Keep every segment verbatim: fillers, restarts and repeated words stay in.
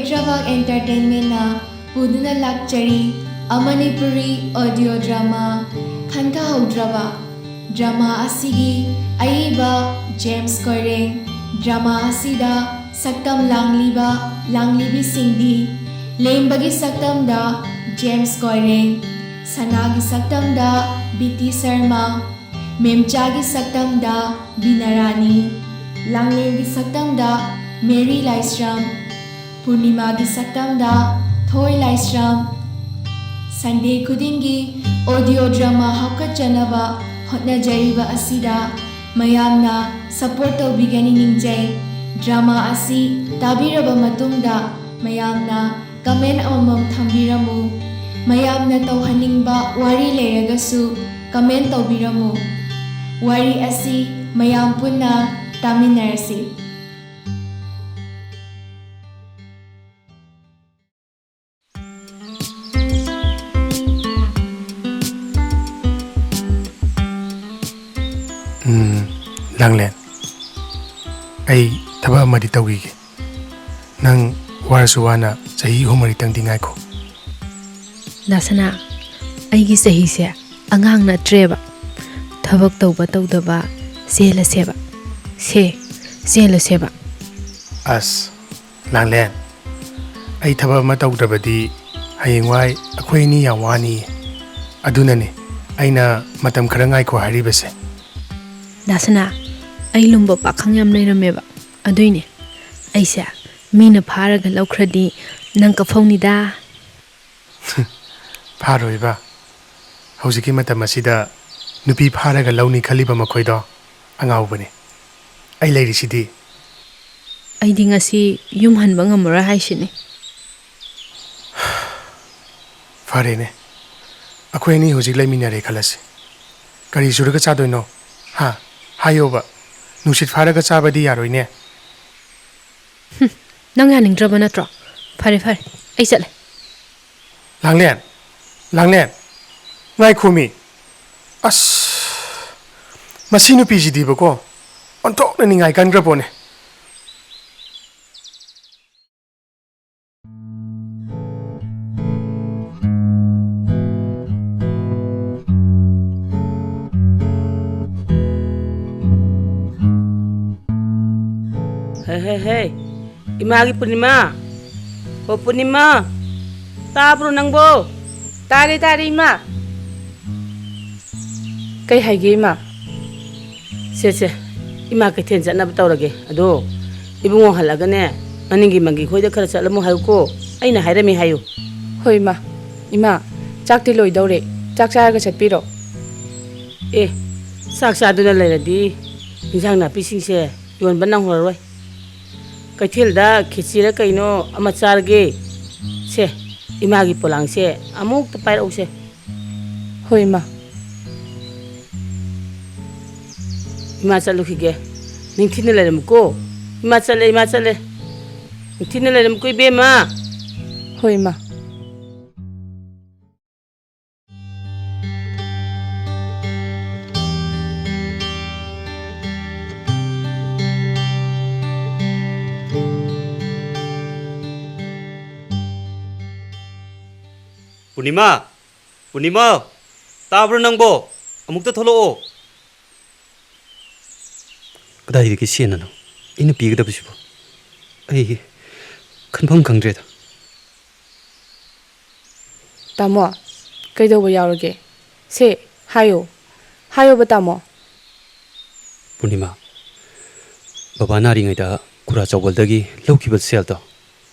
ꯍꯩꯗ꯭ꯔꯕꯥꯗ ꯑꯦꯟꯇꯔꯇꯦꯟꯃꯦꯟꯅ ꯄꯨꯗꯨꯅ ꯂꯥꯛꯆꯔꯤ ꯑꯃꯅꯤꯄꯨꯔꯤ audio drama ꯈꯟꯊꯍꯧꯗ꯭ꯔꯕ꯫ Drama ꯑꯁꯤꯒꯤ ꯑꯏꯕ ꯖꯦꯝꯁ ꯀꯣꯏꯔꯦꯡ꯫ ꯗ꯭ꯔꯃꯥ ꯑꯁꯤꯗ ꯁꯛꯇꯝ ꯂꯥꯡꯂꯤꯕ ꯂꯥꯡꯂꯤꯕꯤꯁꯤꯡꯗꯤ: ꯂꯦꯝꯕꯒꯤ ꯁꯛꯇꯝꯗ ꯖꯦꯝꯁ ꯀꯣꯏꯔꯦꯡ, ꯁꯅꯥꯒꯤ ꯁꯛꯇꯝꯗ ꯕꯤꯇꯤ ꯁꯔꯃ, ꯃꯦꯝꯆꯥꯒꯤ ꯁꯛꯇꯝꯗ ꯕꯤꯅꯥꯔꯥꯅꯤ, ꯂꯥꯡꯂꯦꯟꯒꯤ ꯁꯛꯇꯝꯗ ꯃꯦꯔꯤ ꯂꯥꯏꯁ꯭ꯔꯝ, ꯄꯨꯔꯅꯤꯃꯥꯒꯤ ꯁꯛꯇꯝꯗ ꯊꯣꯏ ꯂꯥꯏꯁ꯭ꯔꯝ꯫ ꯁꯟꯗꯦ ꯈꯨꯗꯤꯡꯒꯤ ꯑꯣꯗꯤꯑꯣ ꯗ꯭ꯔꯃꯥ ꯍꯥꯞꯀꯠꯆꯅꯕ ꯍꯣꯠꯅꯖꯔꯤꯕ ꯑꯁꯤꯗ ꯃꯌꯥꯝꯅ ꯁꯄꯣꯔꯠ ꯇꯧꯕꯤꯒꯅꯤ ꯅꯤꯡꯖꯩ꯫ ꯗ꯭ꯔꯃꯥ ꯑꯁꯤ ꯇꯥꯕꯤꯔꯕ ꯃꯇꯨꯡꯗ ꯃꯌꯥꯝꯅ ꯀꯃꯦꯟ ꯑꯃꯃꯝ ꯊꯝꯕꯤꯔꯝꯃꯨ꯫ ꯃꯌꯥꯝꯅ ꯇꯧꯍꯟꯅꯤꯡꯕ ꯋꯥꯔꯤ ꯂꯩꯔꯒꯁꯨ ꯀꯃꯦꯟ ꯇꯧꯕꯤꯔꯝꯃꯨ꯫ ꯋꯥꯔꯤ ꯑꯁꯤ ꯃꯌꯥꯝ ꯄꯨꯟꯅ ꯇꯥꯃꯤꯟꯅꯔꯁꯤ꯫ ꯎꯝ, ꯂꯥꯡꯂꯦꯟ, ꯑꯩ ꯊꯕꯛ ꯑꯃꯗꯤ ꯇꯧꯈꯤꯒꯦ꯫ ꯅꯪ ꯋꯥꯔꯁꯨ ꯋꯥꯅ ꯆꯍꯤ ꯑꯍꯨꯝ ꯃꯔꯤꯇꯪꯗꯤ ꯉꯥꯏꯈꯣ꯫ ꯗꯥ ꯁꯅꯥ, ꯑꯩꯒꯤ ꯆꯍꯤꯁꯦ ꯑꯉꯥꯡ ꯅꯠꯇ꯭ꯔꯦꯕ꯫ ꯊꯕꯛ ꯇꯧꯕ ꯇꯧꯗꯕ ꯆꯦꯜꯂꯁꯦꯕ꯫ ꯁꯦ, ꯆꯦꯜꯂꯁꯦꯕ꯫ ꯑꯁ, ꯂꯥꯡꯂꯦꯟ, ꯑꯩ ꯊꯕꯛ ꯑꯃ ꯇꯧꯗ꯭ꯔꯕꯗꯤ ꯍꯌꯦꯡꯋꯥꯏ ꯑꯩꯈꯣꯏ ꯑꯅꯤ ꯌꯥꯝ ꯋꯥꯅꯤꯌꯦ꯫ ꯑꯗꯨꯅꯅꯦ ꯑꯩꯅ ꯃꯇꯝ ꯈꯔ ꯉꯥꯏꯈꯣ ꯍꯥꯏꯔꯤꯕꯁꯦ꯫ ꯗꯥ ꯁꯅꯥ, ꯑꯩ ꯂꯨꯝꯕ ꯄꯥꯈꯪ ꯌꯥꯝ ꯂꯩꯔꯝꯃꯦꯕ꯫ ꯑꯗꯨꯏꯅꯦ꯫ ꯑꯩꯁꯦ ꯃꯤꯅ ꯐꯥꯔꯒ ꯂꯧꯈ꯭ꯔꯗꯤ ꯅꯪ ꯀꯐꯧꯅꯤꯗ꯫ ꯐꯥꯔꯣꯏꯕ꯫ ꯍꯧꯖꯤꯛꯀꯤ ꯃꯇꯝ ꯑꯁꯤꯗ ꯅꯨꯄꯤ ꯐꯥꯔꯒ ꯂꯧꯅꯤ ꯈꯜꯂꯤꯕ ꯃꯈꯣꯏꯗꯣ ꯑꯉꯥꯎꯕꯅꯤ꯫ ꯑꯩ ꯂꯩꯔꯤꯁꯤꯗꯤ꯫ ꯑꯩꯗꯤ ꯉꯁꯤ ꯌꯨꯝ ꯍꯟꯕ ꯉꯝꯃꯔꯣꯏ ꯍꯥꯏꯁꯤꯅꯤ꯫ ꯐꯔꯦꯅꯦ, ꯑꯩꯈꯣꯏ ꯑꯅꯤ ꯍꯧꯖꯤꯛ ꯂꯩꯃꯤꯟꯅꯔꯦ ꯈꯜꯂꯁꯤ꯫ ꯀꯔꯤ ꯁꯨꯔꯒ ꯆꯥꯗꯣꯏꯅꯣ? ꯍꯥ? ꯍꯥꯏꯌꯣꯕ꯫ ꯅꯨꯡꯁꯤꯠ ꯐꯥꯔꯒ ꯆꯥꯕꯗꯤ ꯌꯥꯔꯣꯏꯅꯦ꯫ ꯍꯨꯝ, ꯅꯪ ꯌꯥꯅꯤꯡꯗ꯭ꯔꯕ ꯅꯠꯇ꯭ꯔꯣ? ꯐꯔꯦ, ꯐꯔꯦ, ꯑꯩ ꯆꯠꯂꯦ꯫ ꯂꯥꯡꯂꯦꯟ! ꯂꯥꯡꯂꯦꯟ! ꯉꯥꯏꯈꯣꯃꯤ! ꯑꯁ! ꯃꯁꯤ ꯅꯨꯄꯤꯁꯤꯗꯤꯕꯀꯣ, ꯑꯣꯟꯊꯣꯛꯅ ꯅꯤꯡꯉꯥꯏ ꯀꯟꯈ꯭ꯔ ꯄꯣꯠꯅꯦ꯫ ꯍꯦ, ꯍꯦ, ꯍꯦ꯫ ꯏꯃꯥꯒꯤ ꯄꯨꯔꯅꯤꯃꯥ꯫ ꯑꯣ, ꯄꯨꯔꯅꯤꯃꯥ꯫ ꯇꯥꯕ꯭ꯔꯣ ꯅꯪꯕꯣ? ꯇꯥꯔꯦ, ꯇꯥꯔꯦ, ꯏꯃꯥ꯫ ꯀꯩ ꯍꯥꯏꯒꯦ, ꯏꯃꯥ? ꯁꯦ, ꯁꯦ, ꯏꯃꯥ ꯀꯩꯊꯦꯜ ꯆꯠꯅꯕ ꯇꯧꯔꯒꯦ꯫ ꯑꯗꯣ, ꯏꯕꯨꯡꯉꯣ ꯍꯜꯂꯛꯑꯒꯅꯦ, ꯃꯅꯤꯡꯒꯤ ꯃꯪꯒꯤ ꯈꯣꯏꯗ ꯈꯔ ꯆꯠꯂꯝꯃꯨ ꯍꯥꯏꯌꯨꯀꯣ꯫ ꯑꯩꯅ ꯍꯥꯏꯔꯝꯃꯤ ꯍꯥꯏꯌꯨ꯫ ꯍꯣꯏ, ꯏꯃꯥ꯫ ꯏꯃꯥ, ꯆꯥꯛꯇꯤ ꯂꯣꯏꯗꯧꯔꯦ꯫ ꯆꯥꯛ ꯆꯥꯔꯒ ꯆꯠꯄꯤꯔꯣ꯫ ꯑꯦ, ꯆꯥꯛ ꯆꯥꯗꯨꯅ ꯂꯩꯔꯗꯤ ꯏꯟꯖꯥꯡ ꯅꯥꯄꯤꯁꯤꯡꯁꯦ ꯌꯣꯟꯕ ꯅꯪꯍꯧꯔꯔꯣꯏ꯫ ꯀꯩꯊꯦꯜꯗ ꯈꯦꯆꯤꯔ ꯀꯩꯅꯣ ꯑꯃ ꯆꯥꯔꯒꯦ꯫ ꯁꯦ, ꯏꯃꯥꯒꯤ ꯄꯣꯂꯥꯡꯁꯦ ꯑꯃꯨꯛꯇ ꯄꯥꯏꯔꯛꯎꯁꯦ꯫ ꯍꯣꯏ, ꯏꯃꯥ꯫ ꯏꯃꯥ ꯆꯠꯂꯨꯈꯤꯒꯦ꯫ ꯅꯤꯡꯊꯤꯅ ꯂꯩꯔꯝꯃꯨꯀꯣ꯫ ꯏꯃꯥ ꯆꯠꯂꯦ, ꯏꯃꯥ ꯆꯠꯂꯦ꯫ ꯅꯤꯡꯊꯤꯅ ꯂꯩꯔꯝꯃꯨꯀꯣ, ꯏꯕꯦꯝꯃ꯫ ꯍꯣꯏ, ꯏꯃꯥ꯫ ꯄꯨꯔꯅꯤꯃꯥ! ꯄꯨꯔꯅꯤꯃꯥ! ꯇꯥꯕ꯭ꯔꯣ ꯅꯪꯕꯣ? ꯑꯃꯨꯛꯇ ꯊꯣꯛꯂꯛꯑꯣ꯫ ꯀꯗꯥꯏꯗꯒꯤ ꯁꯦꯟꯅꯅꯣ ꯑꯩꯅ ꯄꯤꯒꯗꯕꯁꯤꯕꯨ? ꯑꯩ ꯈꯟꯐꯝ ꯈꯪꯗ꯭ꯔꯦꯗ꯫ ꯇꯥꯃꯣ, ꯀꯩꯗꯧꯕ ꯌꯥꯎꯔꯒꯦ? ꯁꯦ, ꯍꯥꯏꯌꯣ꯫ ꯍꯥꯏꯌꯣꯕ, ꯇꯥꯃꯣ꯫ ꯄꯨꯔꯅꯤꯃꯥ, ꯕꯕꯥ ꯅꯥꯔꯤꯉꯩꯗ ꯈꯨꯔꯥ ꯆꯧꯕꯜꯗꯒꯤ ꯂꯧꯈꯤꯕ ꯁꯦꯜꯗꯣ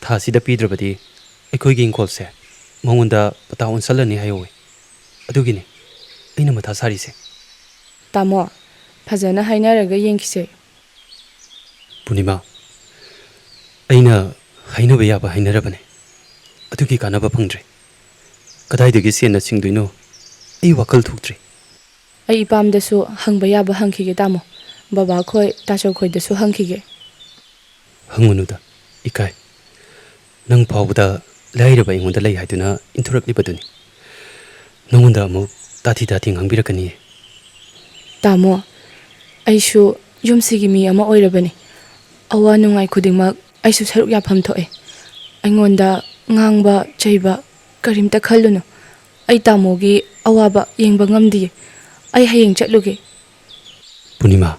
ꯊꯥꯁꯤꯗ ꯄꯤꯗ꯭ꯔꯕꯗꯤ ꯑꯩꯈꯣꯏꯒꯤ ꯏꯪꯈꯣꯜꯁꯦ ꯃꯉꯣꯟꯗ ꯄꯇꯥ ꯑꯣꯟꯁꯜꯂꯅꯤ ꯍꯥꯏꯍꯧꯋꯦ꯫ ꯑꯗꯨꯒꯤꯅꯤ ꯑꯩꯅ ꯃꯊꯥ ꯁꯥꯔꯤꯁꯦ꯫ ꯇꯥꯃꯣ, ꯐꯖꯅ ꯍꯥꯏꯅꯔꯒ ꯌꯦꯡꯈꯤꯁꯦ꯫ ꯄꯨꯔꯅꯤꯃꯥ, ꯑꯩꯅ ꯍꯥꯏꯅꯕ ꯌꯥꯕ ꯍꯥꯏꯅꯔꯕꯅꯦ꯫ ꯑꯗꯨꯒꯤ ꯀꯥꯟꯅꯕ ꯐꯪꯗ꯭ꯔꯦ꯫ ꯀꯗꯥꯏꯗꯒꯤ ꯁꯦꯟꯅ ꯁꯤꯡꯗꯣꯏꯅꯣ? ꯑꯩ ꯋꯥꯈꯜ ꯊꯣꯛꯇ꯭ꯔꯦ꯫ ꯑꯩ ꯏꯄꯥꯝꯗꯁꯨ ꯍꯪꯕ ꯌꯥꯕ ꯍꯪꯈꯤꯒꯦ, ꯇꯥꯃꯣ꯫ ꯕꯕꯥꯈꯣꯏ, ꯇꯥꯆꯧꯈꯣꯏꯗꯁꯨ ꯍꯪꯈꯤꯒꯦ꯫ ꯍꯪꯉꯨꯅꯨꯗ, ꯏꯀꯥꯏ꯫ ꯅꯪ ꯐꯥꯎꯕꯗ ꯂꯥꯏꯔꯕ ꯑꯩꯉꯣꯟꯗ ꯂꯩ ꯍꯥꯏꯗꯨꯅ ꯏꯟꯊꯣꯔꯛꯂꯤꯕꯗꯨꯅꯤ꯫ ꯅꯉꯣꯟꯗ ꯑꯃꯨꯛ ꯇꯥꯊꯤ ꯇꯥꯊꯤ ꯉꯥꯡꯕꯤꯔꯛꯀꯅꯤꯌꯦ꯫ ꯇꯥꯃꯣ, ꯑꯩꯁꯨ ꯌꯨꯝꯁꯤꯒꯤ ꯃꯤ ꯑꯃ ꯑꯣꯏꯔꯕꯅꯤ꯫ ꯑꯋꯥ ꯅꯨꯡꯉꯥꯏ ꯈꯨꯗꯤꯡꯃꯛ ꯑꯩꯁꯨ ꯁꯔꯨꯛ ꯌꯥꯐꯝ ꯊꯣꯛꯑꯦ꯫ ꯑꯩꯉꯣꯟꯗ ꯉꯥꯡꯕ, ꯆꯩꯕ ꯀꯔꯤꯝꯇ ꯈꯜꯂꯨꯅꯨ꯫ ꯑꯩ ꯇꯥꯃꯣꯒꯤ ꯑꯋꯥꯕ ꯌꯦꯡꯕ ꯉꯝꯗꯤꯌꯦ꯫ ꯑꯩ ꯍꯌꯦꯡ ꯆꯠꯂꯨꯒꯦ꯫ ꯄꯨꯔꯅꯤꯃꯥ꯫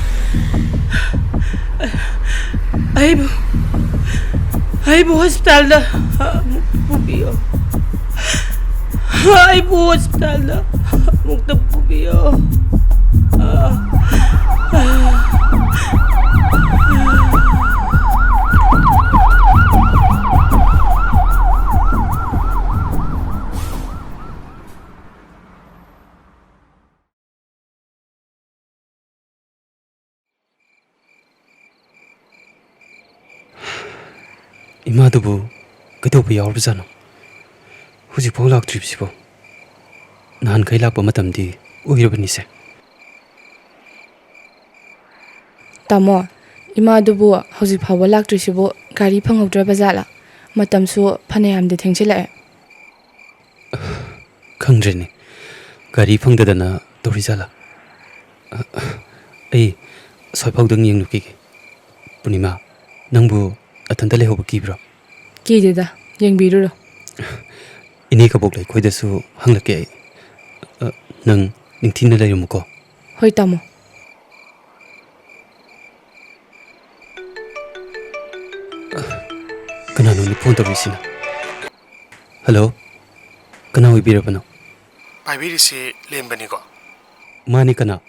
ꯑꯩꯕꯨ, ꯑꯩꯕꯨ ꯍꯣꯁꯄꯤꯇꯥꯜꯗ ꯑꯃꯨꯛ ꯄꯨꯕꯤꯌꯣ꯫ ꯑꯩꯕꯨ ꯍꯣꯁꯄꯤꯇꯥꯜꯗ ꯑꯃꯨꯛꯇ ꯄꯨꯕꯤꯌꯣ꯫ ꯏꯃꯥꯗꯨꯕꯨ ꯀꯩꯗꯧꯕ ꯌꯥꯎꯔꯕꯖꯥꯠꯅꯣ? ꯍꯧꯖꯤꯛꯐꯥꯎ ꯂꯥꯛꯇ꯭ꯔꯤꯕꯁꯤꯕꯣ? ꯅꯍꯥꯟꯈꯩ ꯂꯥꯛꯄ ꯃꯇꯝꯗꯤ ꯑꯣꯏꯔꯕꯅꯤꯁꯦ꯫ ꯇꯥꯃꯣ, ꯏꯃꯥꯗꯨꯕꯨ ꯍꯧꯖꯤꯛ ꯐꯥꯎꯕ ꯂꯥꯛꯇ꯭ꯔꯤꯁꯤꯕꯨ ꯒꯥꯔꯤ ꯐꯪꯍꯧꯗ꯭ꯔꯕ ꯖꯥꯠꯂꯥ? ꯃꯇꯝꯁꯨ ꯐꯅꯌꯥꯝꯗꯤ ꯊꯦꯡꯖꯤꯜꯂꯛꯑꯦ꯫ ꯈꯪꯗ꯭ꯔꯦꯅꯦ, ꯒꯥꯔꯤ ꯐꯪꯗꯗꯅ ꯇꯧꯔꯤꯖꯥꯠꯂꯥ? ꯑꯩ ꯑꯁ꯭ꯋꯥꯏꯐꯥꯎꯗꯪ ꯌꯦꯡꯂꯨꯈꯤꯒꯦ꯫ ꯄꯨꯔꯅꯤꯃꯥ, ꯅꯪꯕꯨ ꯅꯊꯟꯇ ꯂꯩꯍꯧꯕ ꯀꯤꯕ꯭ꯔꯣ? ꯀꯤꯗꯦꯗ, ꯌꯦꯡꯕꯤꯔꯨꯔꯣ꯫ ꯏꯅꯦ ꯀꯕꯣꯛ ꯂꯩꯈꯣꯏꯗꯁꯨ ꯍꯪꯂꯛꯀꯦ ꯑꯩ꯫ ꯑ, ꯅꯪ ꯅꯤꯡꯊꯤꯅ ꯂꯩꯔꯝꯃꯨꯀꯣ꯫ ꯍꯣꯏ, ꯇꯥꯃꯣ꯫ ꯀꯅꯥꯅꯣꯅꯦ ꯐꯣꯟ ꯇꯧꯔꯛꯏꯁꯤꯅ? ꯍꯜꯂꯣ, ꯀꯅꯥ ꯑꯣꯏꯕꯤꯔꯕꯅꯣ? ꯄꯥꯏꯕꯤꯔꯤꯁꯤ ꯂꯦꯝꯕꯅꯤꯀꯣ? ꯃꯥꯅꯤ, ꯀꯅꯥ?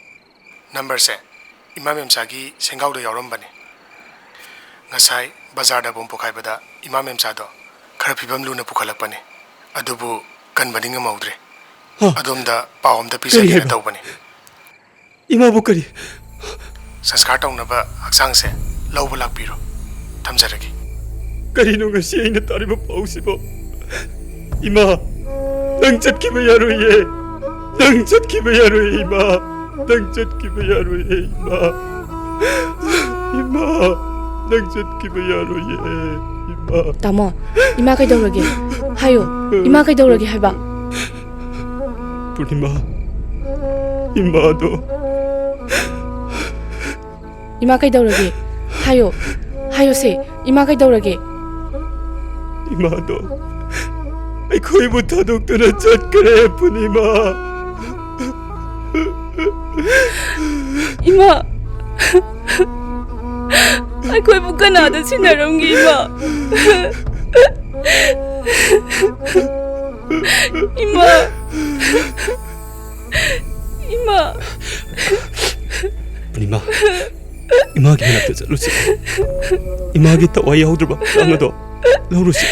ꯅꯝꯕꯔꯁꯦ ꯏꯃꯥ ꯃꯦꯝꯆꯥꯒꯤ ꯁꯦꯡꯒꯥꯎꯗ ꯌꯥꯎꯔꯝꯕꯅꯤ꯫ ꯉꯁꯥꯏ ꯕꯖꯥꯔꯗ ꯕꯣꯝ ꯄꯣꯈꯥꯏꯕꯗ ꯏꯃꯥ ꯃꯦꯝꯆꯥꯗꯣ ꯈꯔ ꯐꯤꯕꯝ ꯂꯨꯅ ꯄꯨꯈꯠꯂꯛꯄꯅꯤ, ꯑꯗꯨꯕꯨ ꯀꯟꯕꯗꯤ ꯉꯝꯍꯧꯗ꯭ꯔꯦ꯫ ꯍꯥ? ꯑꯗꯣꯝꯗ ꯄꯥꯎ ꯑꯝꯇ ꯀꯔꯤ ꯄꯤꯖꯒꯦꯅ ꯍꯥꯏꯕ? ꯇꯧꯕꯅꯤ꯫ ꯏꯃꯥꯕꯨ ꯀꯔꯤ? ꯁꯪꯁꯀꯥꯔ ꯇꯧꯅꯕ ꯍꯛꯆꯥꯡꯁꯦ ꯂꯧꯕ ꯂꯥꯛꯄꯤꯔꯣ꯫ ꯊꯝꯖꯔꯒꯦ꯫ ꯀꯔꯤꯅꯣ ꯉꯁꯤ ꯑꯩꯅ ꯇꯥꯔꯤꯕ ꯄꯥꯎꯁꯤꯕꯣ? ꯏꯃꯥ, ꯅꯪ ꯆꯠꯈꯤꯕ ꯌꯥꯔꯣꯏꯌꯦ꯫ ꯅꯪ ꯆꯠꯈꯤꯕ ꯌꯥꯔꯣꯏꯌꯦ, ꯏꯃꯥ꯫ ꯅꯪ ꯆꯠꯈꯤꯕ ꯌꯥꯔꯣꯏꯌꯦ, ꯏꯃꯥ꯫ ꯏꯃꯥ, ꯅꯪ ꯆꯠꯈꯤꯕ ꯌꯥꯔꯣꯏꯌꯦ, ꯏꯃꯥ꯫ ꯇꯥꯃꯣ, ꯏꯃꯥ ꯀꯩꯗꯧꯔꯒꯦ? ꯍꯥꯏꯌꯣ, ꯏꯃꯥ ꯀꯩꯗꯧꯔꯒꯦ ꯍꯥꯏꯕ? ꯄꯨꯔꯅꯤꯃꯥ, ꯏꯃꯥꯗꯣ꯫ ꯏꯃꯥ ꯀꯩꯗꯧꯔꯒꯦ? ꯍꯥꯏꯌꯣ, ꯍꯥꯏꯌꯣꯁꯦ, ꯏꯃꯥ ꯀꯩꯗꯧꯔꯒꯦ? ꯏꯃꯥꯗꯣ ꯑꯩꯈꯣꯏꯕꯨ ꯊꯥꯗꯣꯛꯇꯨꯅ ꯆꯠꯈ꯭ꯔꯦ, ꯄꯨꯔꯅꯤꯃꯥ꯫ ꯏꯃꯥ! ꯑꯩꯈꯣꯏꯕꯨ ꯀꯅꯥꯗ ꯁꯤꯟꯅꯔꯝꯒꯦ, ꯏꯃꯥ? ꯏꯃꯥ! ꯏꯃꯥ! ꯄꯨꯔꯅꯤꯃꯥ, ꯏꯃꯥꯒꯤ ꯃꯅꯥꯛꯇ ꯆꯠꯂꯨꯁꯤ꯫ ꯏꯃꯥꯒꯤ ꯊꯋꯥꯏ ꯌꯥꯎꯗ꯭ꯔꯕ ꯍꯛꯆꯥꯡ ꯑꯗꯣ ꯂꯧꯔꯨꯁꯤ꯫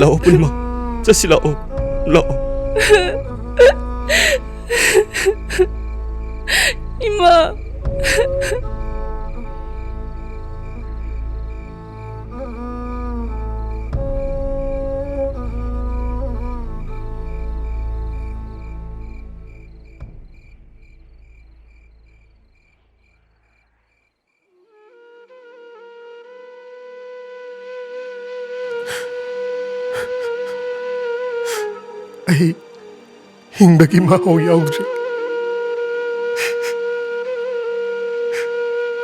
ꯂꯥꯛꯑꯣ ꯄꯨꯔꯅꯤꯃꯥ, ꯆꯠꯁꯤ ꯂꯥꯛꯑꯣ, ꯂꯥꯛꯑꯣ꯫ ꯏꯃꯥ! ꯑꯩ ꯍꯤꯡꯕꯒꯤ ꯃꯍꯥꯎ ꯌꯥꯎꯗ꯭ꯔꯦ꯫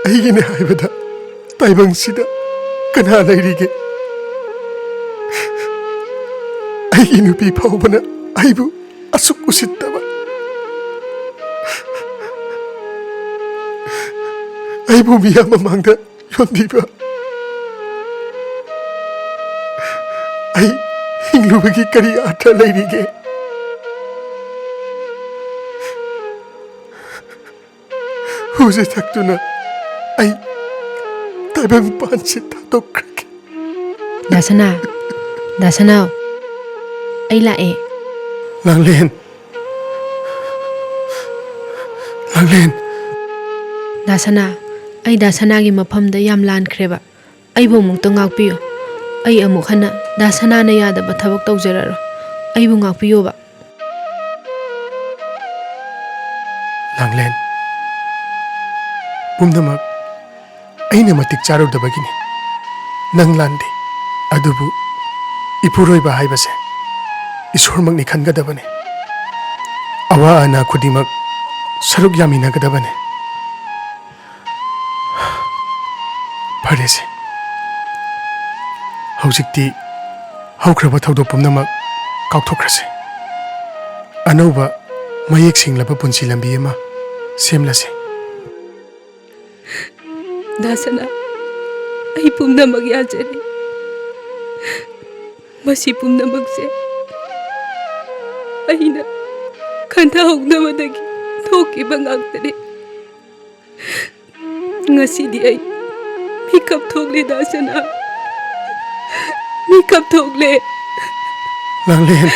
ꯑꯩꯒꯤꯅꯦ ꯍꯥꯏꯕꯗ ꯇꯥꯏꯕꯪꯁꯤꯗ ꯀꯅꯥ ꯂꯩꯔꯤꯒꯦ? ꯑꯩꯒꯤ ꯅꯨꯄꯤ ꯐꯥꯎꯕꯅ ꯑꯩꯕꯨ ꯑꯁꯨꯛ ꯎꯁꯤꯠꯇꯕ, ꯑꯩꯕꯨ ꯃꯤꯌꯥꯝ ꯃꯃꯥꯡꯗ ꯌꯣꯟꯕꯤꯕ꯫ ꯑꯩ ꯍꯤꯡꯂꯨꯕꯒꯤ ꯀꯔꯤ ꯑꯔꯊ ꯂꯩꯔꯤꯒꯦ? ꯍꯨꯁꯦ ꯊꯛꯇꯨꯅ ꯑꯩ ꯇꯥꯏꯕꯪ ꯄꯥꯟꯁꯤ ꯊꯥꯗꯣꯛꯈ꯭ꯔꯒꯦ꯫ ꯗꯥ ꯁꯅꯥ, ꯗꯥ ꯁꯅꯥ, ꯑꯩ ꯂꯥꯛꯑꯦ꯫ ꯂꯥꯡꯂꯦꯟ, ꯂꯥꯡꯂꯦꯟ꯫ ꯗꯥ ꯁꯅꯥ, ꯑꯩ ꯗꯥ ꯁꯅꯥꯒꯤ ꯃꯐꯝꯗ ꯌꯥꯝ ꯂꯥꯟꯈ꯭ꯔꯦꯕ꯫ ꯑꯩꯕꯨ ꯑꯃꯨꯛꯇ ꯉꯥꯛꯄꯤꯌꯨ꯫ ꯑꯩ ꯑꯃꯨꯛ ꯍꯟꯅ ꯗꯥ ꯁꯅꯥꯅ ꯌꯥꯗꯕ ꯊꯕꯛ ꯇꯧꯖꯔꯔꯣꯏ꯫ ꯑꯩꯕꯨ ꯉꯥꯛꯄꯤꯌꯣꯕ꯫ ꯂꯥꯡꯂꯦꯟ, ꯄꯨꯝꯅꯃꯛ ꯑꯩꯅ ꯃꯇꯤꯛ ꯆꯥꯔꯨꯗꯕꯒꯤꯅꯤ꯫ ꯅꯪ ꯂꯥꯟꯗꯦ꯫ ꯑꯗꯨꯕꯨ ꯏꯄꯨꯔꯣꯏꯕ ꯍꯥꯏꯕꯁꯦ ꯏꯁꯣꯔꯃꯛꯅꯤ ꯈꯟꯒꯗꯕꯅꯤ꯫ ꯑꯋꯥ ꯑꯅꯥ ꯈꯨꯗꯤꯡꯃꯛ ꯁꯔꯨꯛ ꯌꯥꯃꯤꯟꯅꯒꯗꯕꯅꯤ꯫ ꯐꯔꯦꯁꯦ, ꯍꯧꯖꯤꯛꯇꯤ ꯍꯧꯈ꯭ꯔꯕ ꯊꯧꯗꯣꯛ ꯄꯨꯝꯅꯃꯛ ꯀꯥꯎꯊꯣꯛꯈ꯭ꯔꯁꯦ꯫ ꯑꯅꯧꯕ ꯃꯌꯦꯛ ꯁꯦꯡꯂꯕ ꯄꯨꯟꯁꯤ ꯂꯝꯕꯤ ꯑꯃ ꯁꯦꯝꯂꯁꯦ꯫ ꯗꯥ ꯁꯅꯥ, ꯑꯩ ꯄꯨꯝꯅꯃꯛ ꯌꯥꯖꯔꯦ꯫ ꯃꯁꯤ ꯄꯨꯝꯅꯃꯛꯁꯦ ꯑꯩꯅ ꯈꯟꯊꯍꯧꯗꯕꯗꯒꯤ ꯊꯣꯛꯈꯤꯕ ꯉꯥꯛꯇꯅꯤ꯫ ꯉꯁꯤꯗꯤ ꯑꯩ ꯃꯤꯀꯞ ꯊꯣꯛꯂꯦ, ꯗꯥꯁꯅꯥ꯫ ꯃꯤꯀꯞ ꯊꯣꯛꯂꯦ꯫ ꯂꯥꯡꯂꯦꯟ,